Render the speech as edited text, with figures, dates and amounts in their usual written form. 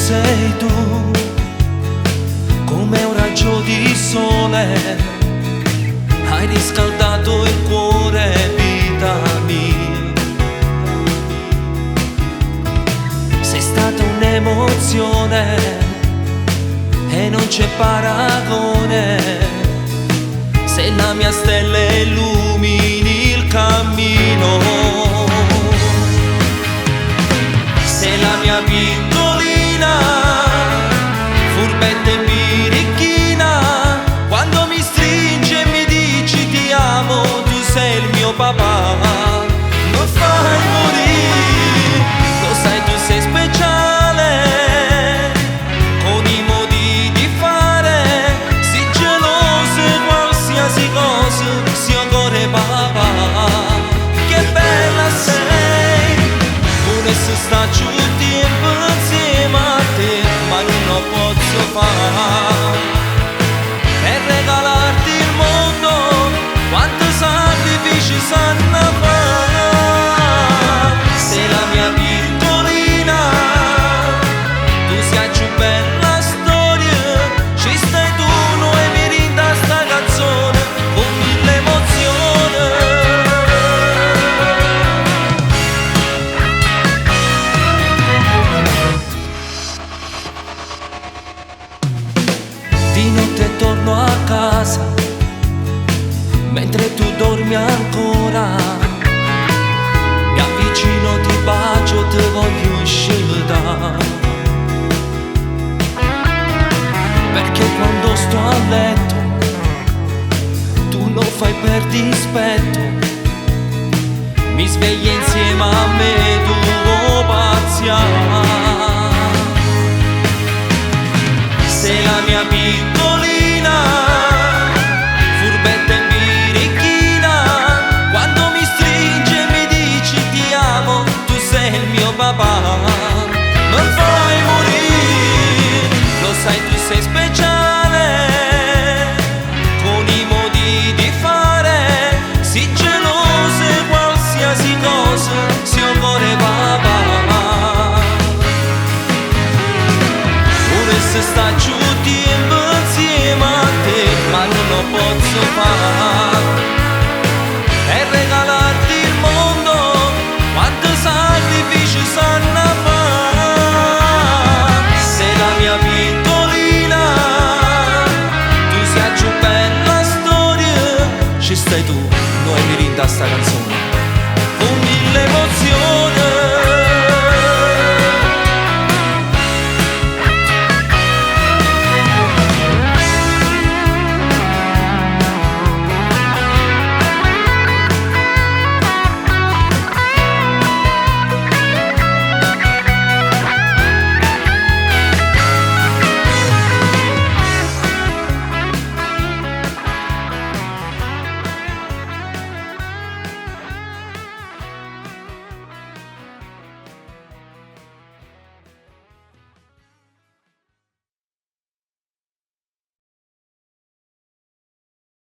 Sei tu, come un raggio di sole, hai riscaldato il cuore, vita mia. Sei stata un'emozione e non c'è paragone. Sei la mia stella e illumini il cammino. Sei la mia piccolina, furbetta e birichina, quando mi stringi e mi dici ti amo, tu sei il mio papà. Non fai morire, lo sai tu sei speciale, con i modi di fare, si geloso qualsiasi cosa, si ancora papà. Che bella sei, pure se sta giù tempo insieme a te, ma non lo posso fare. Per regalarti il mondo, quanti sacrifici sanno fare. Sei la mia piccolina, tu sei più bella storia, ci stai tu, noi mi rinda sta canzone, con mille emozioni. Di notte torno a casa, mentre tu dormi ancora. Mi avvicino, ti bacio, ti voglio scaldare. Perché quando sto a letto, tu lo fai per dispetto. Mi svegli insieme a me, tu pazia. Sei la mia piccolina, furbetta e birichina, quando mi stringi e mi dici ti amo, tu sei il mio papà. Non fai morire, lo sai tu sei speciale, con i modi di fare, si geloso e qualsiasi cosa, si ancora papà. Pure se sta giù tempo insieme a te, ma non lo posso fare. Per regalarti il mondo, quanti sacrifici sanno fare. Sei la mia piccolina, tu sei più bella storia, ci stai tu, noi mi rinda sta canzone, con mille emozioni.